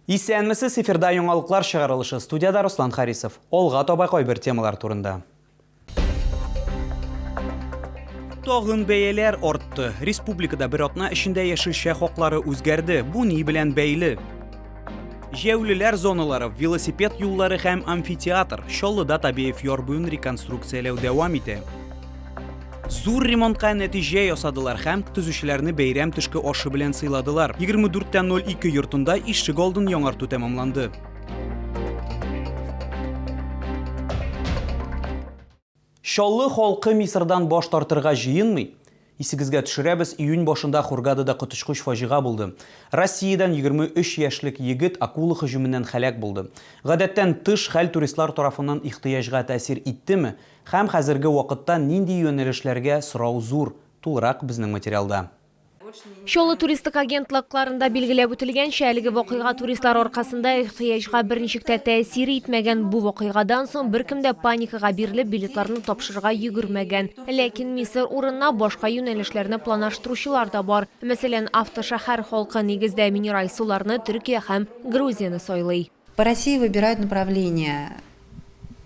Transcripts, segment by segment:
Исәнмесез, эфирда яңалыклар чыгарылышы. Студиядә Руслан Харисов. Алга таба кайбер темалар турында. Тагын бәяләр артты. Республикада бер атна эчендә яшелчә хаклары үзгәрде. Бу ни белән бәйле? Җәүлеләр зоналары, велосипед юллары һәм амфитеатр. Чаллыда Табеев яр буен реконструкцияләү дәвам итә. Зур ремонтка нәтиҗә ясадылар һәм төзүчеләрне бәйрәм төшке ашы белән сыйладылар. 24.02 йортында ишек алдын яңарту тәмамланды. Чаллы халкы Мисырдан баш тартырга җыенмый. Исегезгә төшерәбез, июнь башында Хургадада коточкыч фаҗига булды. Россиядән 23 яшьлек егет акула һөҗүменнән һәлак булды. Гадәттән тыш хәл туристлар тарафыннан ихтыяҗга тәэсир иттеме? Һәм хәзерге вакытта нинди юнәлешләргә сорау зур? Тулырак безнең материалда. Чаллы туристик агентлыкларында билгеләп үтелгәнчә, әлеге вакыйга туристлар аркасында ихтыяҗга берничек тә тәэсир итмәгән. Бу вакыйгадан соң беркем дә паникага бирелеп билетларны тапшырырга йөгермәгән. Ләкин Мисыр урынына башка юнәлешләрне планлаштыручылар да бар. Мәсәлән, автошәһәр халкы нигездә минераль суларны Төркия һәм Грузияне сайлый. По России выбирают направления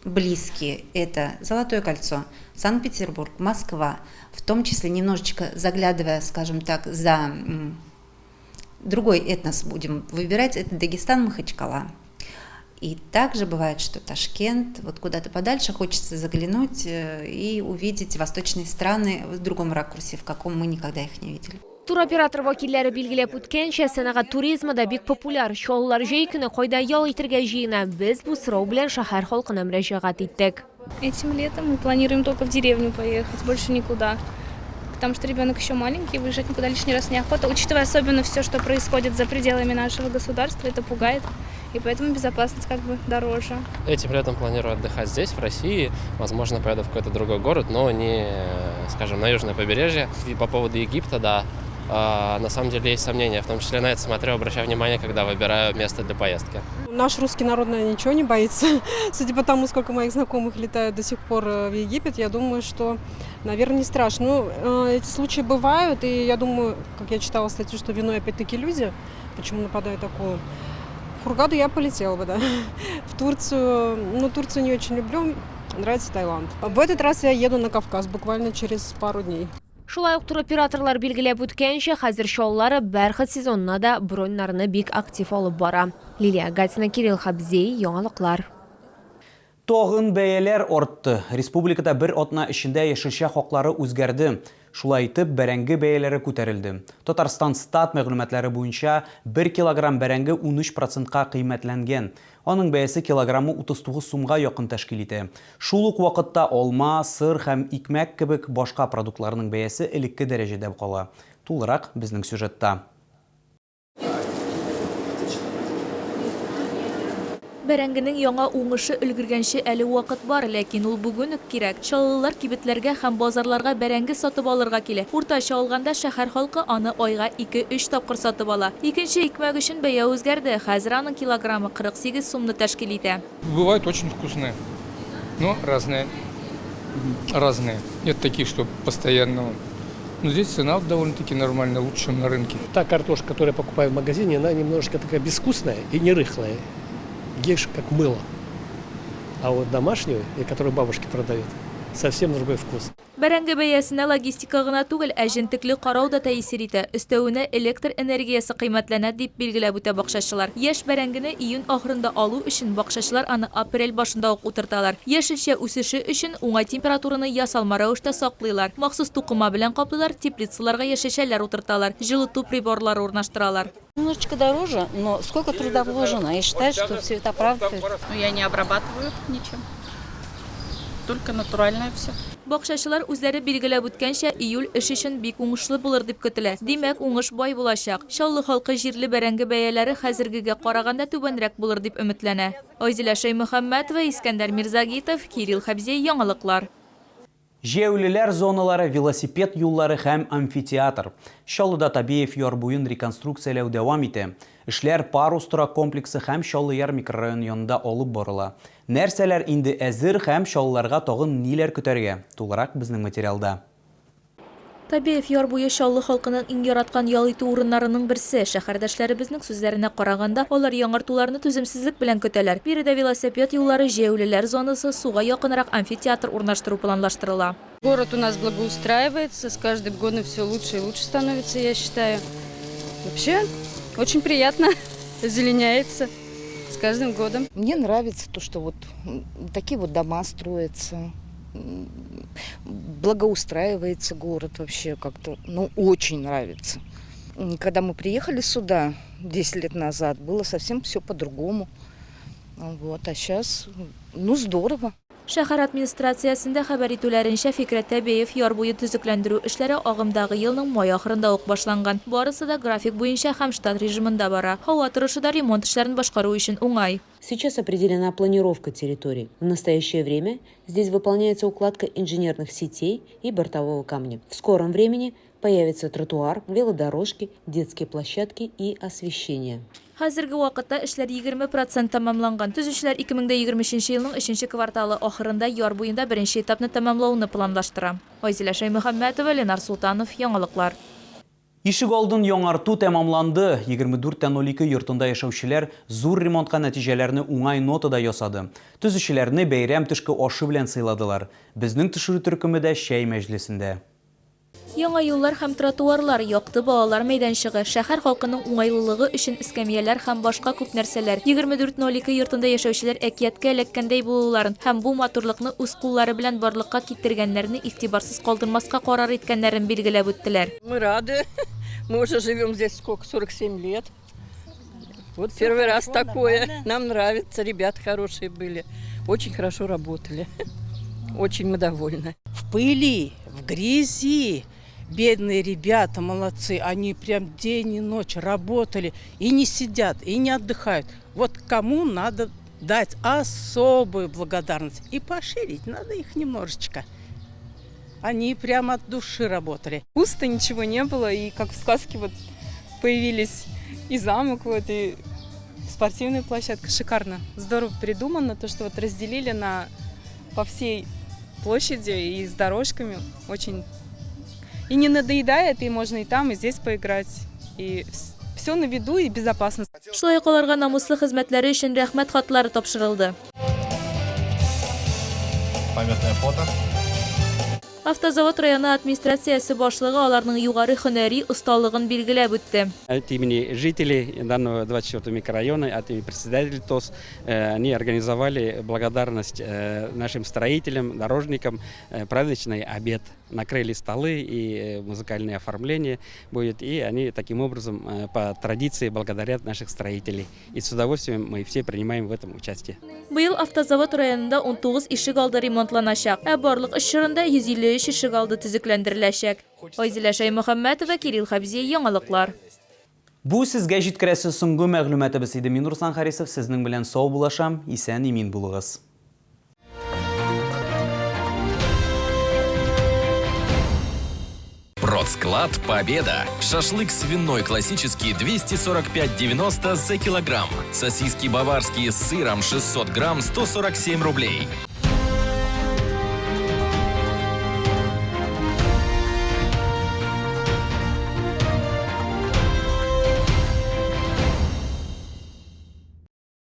близкие. Это Золотое кольцо, Санкт-Петербург, Москва, в том числе немножечко заглядывая, скажем так, за другой этнос будем выбирать, это Дагестан, Махачкала. И также бывает, что Ташкент, вот куда-то подальше хочется заглянуть э, и увидеть восточные страны в другом ракурсе, в каком мы никогда их не видели. Туроператор вәкилләре билгеләп үткәнчә, сәнәгать туризмы да бик популяр. Чаллылар җәй көне кайда ял итәргә җыена? Без бу сорау белән шәһәр халкына мөрәҗәгать иттек. Этим летом мы планируем только в деревню поехать, больше никуда. Потому что ребенок еще маленький, выезжать никуда лишний раз неохота. Учитывая особенно все, что происходит за пределами нашего государства, это пугает. И поэтому безопасность как бы дороже. Этим летом планирую отдыхать здесь, в России. Возможно, поеду в какой-то другой город, но не, скажем, на южное побережье. И по поводу Египта, да, на самом деле есть сомнения. В том числе на это смотрю, обращаю внимание, когда выбираю место для поездки. Наш русский народ, наверное, ничего не боится. Судя по тому, сколько моих знакомых летают до сих пор э, в Египет, я думаю, что, наверное, не страшно. Ну, э, эти случаи бывают, и я думаю, как я читала статью, что виной опять-таки люди, почему нападают акулы. В Хургаду я полетела бы, да. В Турцию, ну, Турцию не очень люблю, нравится Таиланд. В этот раз я еду на Кавказ буквально через пару дней. Шулай ук туроператорлар билгеләп үткәнчә, хәзер Чаллылары бәрхет сезонына да броньнарны бик актив алып бара. Лилия Гатина, Кирилл Хабзей, Яңалыклар. Тагын бәяләр артты. Республикада бер атна эчендә яшелчә хаклары үзгәрде. Шулай итеп, бәрәңге бәяләре күтәрелде. Татарстан Стат мәгълүматлары буенча, бер килограмм бәрәңге 13 процентка кыйммәтләнгән. Аның бәясе килограммы 39 сумга якын тәшкил итә. Шул ук вакытта алма, сыр һәм икмәк кебек башка продуктларның бәясе элекке дәрәҗәдә кала. Тулырак безнең сюжетта. Бәрәңгенең яңа уңышы өлгергәнче әле вакыт бар, ләкин ул бүген үк кирәк. Чаллылылар кибетләргә һәм базарларга бәрәңге сатып алырга килә. Уртача алганда, шәһәр халкы аны айга ике-өч тапкыр сатып ала. Икенче икмәк өчен бәя үзгәрде, хәзер аның килограммы 48 сумны тәшкил итә. Бывают очень вкусные, но разные. Разные. Нет таких, что постоянно. Но здесь цена довольно-таки нормальная, лучше, чем на рынке. Та картошка, которую я покупаю в магазине, она немножечко такая безвкусная и не рыхлая. Ешь как мыло. А вот домашнюю, и которую бабушки продают, совсем другой вкус. Бәрәңге бәясенә логистика гына түгел, ә җентекле карау да тәэсир итә. Өстәвенә, электр энергиясе кыйммәтләнә, дип билгеләп үтә бакчачылар. Яшь бәрәңгене июнь ахырында алу өчен бакчачылар аны апрель башында ук утырталар. Яшелчә үсеше өчен уңай температураны ясалма рәвештә саклыйлар. Махсус тукыма белән каплыйлар, теплицаларга яшелчәләр утырталар, җылыту приборлары урнаштыралар. Немножечко дороже, но сколько труда вложено. Я считаю, что все это оправдывает. Ну, я не обрабатываю ничем. Только натуральное все. Бакчачылар үзләре билгеләп үткәнчә, июль эш өчен бик уңышлы булыр дип көтелә. Димәк, уңыш бай булачак. Чаллы халкы җирле бәрәңге бәяләре хәзергегә караганда түбәнрәк булыр дип өметләнә. Айзилә Шәймөхәммәтова, Искәндәр Мирзагитов, Кирилл Хәбзей, Яңалыклар. Җәяүлеләр зоналары, велосипед юллары һәм амфитеатр. Чаллыда Табеев яр буен реконструкцияләү дәвам итә. Эшләр Парус торак комплексы һәм Чаллы Яр микрорайоны янында алып барыла. Нәрсәләр инде әзер һәм чаллыларга тагын ниләр көтәргә? Тулырак безнең материалда. Табеев яр буе Чаллы халкының иң яраткан ял итү урыннарының берсе. Шәһәрдәшләребезнең сүзләренә караганда, алар яңартуларны түземсезлек белән көтәләр. Биредә велосипед юллары, җәяүлеләр зонасы, суга якынрак амфитеатр урнаштыру планлаштырыла. Город у нас благоустраивается, с каждым годом все лучше и лучше становится, я считаю. Вообще, очень приятно, озеленяется с каждым годом. Мне нравится то, что вот такие вот дома строятся, благоустраивается город вообще как-то, ну, очень нравится. Когда мы приехали сюда 10 лет назад, было совсем все по-другому. Вот, а сейчас, ну, здорово. Шәһәр администрациясендә хәбәр итүләренчә, Фикрәт Тәбеев яр буе төзекләндерү эшләре агымдагы елның май ахырында ук башланган. Барысы да график буенча һәм штат режимында бара. Һава торышы да ремонт эшләрен башкару өчен уңай. Сейчас определена планировка территории. В настоящее время здесь выполняется укладка инженерных сетей и бортового камня. В скором времени появится тротуар, велодорожки, детские площадки и освещение. Хәзерге вакытта эшләр 20 процент тәмамланган. Төзүчеләр 2023 елның өченче кварталы ахырында яр буенда беренче этапны тәмамлауны планлаштыра. Айзилә Шәймөхәммәтова, Ленар Солтанов, Яңалыклар. Ишек алдын яңарту тәмамланды. 24 тә 02 йортында яшәүчеләр зур ремонтка нәтиҗәләрне уңай нотада ясады. Төзүчеләрне бәйрәм төшке ашы белән сыйладылар. Безнең төшерү төркеме дә чәй мәҗлесендә. Яңа юллар һәм тротуарлар, якты балалар мәйданчыгы, шәһәр халкының уңайлылыгы өчен эскәмияләр һәм башка күп нәрсәләр. 24.02 йортында яшәүчеләр әкияткә эләккәндәй булуларын һәм бу матурлыкны үз куллары белән барлыкка китергәннәрне игътибарсыз калдырмаска карар иткәннәрен билгеләп үттеләр. Мы рады. Мы уже живем здесь сколько, 47 лет. Вот первый раз такое. Нам нравится, ребята хорошие были. Очень хорошо работали. Очень мы довольны. В пыли, в грязи. Бедные ребята, молодцы, они прям день и ночь работали и не сидят, и не отдыхают. Вот кому надо дать особую благодарность и поощрить надо их немножечко. Они прямо от души работали. Пусто, ничего не было, и как в сказке вот появились и замок, вот, и спортивная площадка. Шикарно, здорово придумано, то, что вот разделили на по всей площади и с дорожками. Очень и не надоедает, и можно и там, и здесь поиграть. И все на виду и безопасно. Шулай ук аларга намуслы хезмәтләре өчен Рәхмәт хатлары тапшырылды. Памятное фото. Автозавод районы администрациясе башлыгы аларның югары һөнәри осталыгын билгеләп үтте. От имени жителей данного 24 микрорайона, от имени председателя ТОС, они организовали благодарность нашим строителям, дорожникам, праздничный обед. Накрыли столы и музыкальное оформление будет, и они таким образом по традиции благодарят наших строителей. И с удовольствием мы все принимаем в этом участие. Быел Автозавод районында 19 ишек алды ремонтланачак, ә барлык эш чорында 153 ишек алды төзекләндереләчәк. Айзилә Шәймөхәммәтова, Кирилл Хәбзиев, Яңалыклар. Бу сезгә җиткерәсе соңгы мәгълүматыбыз иде. Мин Руслан Харисов сезнең белән саубуллашам. Исән-имин булыгыз. Продсклад «Победа». Шашлык свиной классический 245,90 за килограмм. Сосиски баварские с сыром 600 грамм 147 рублей.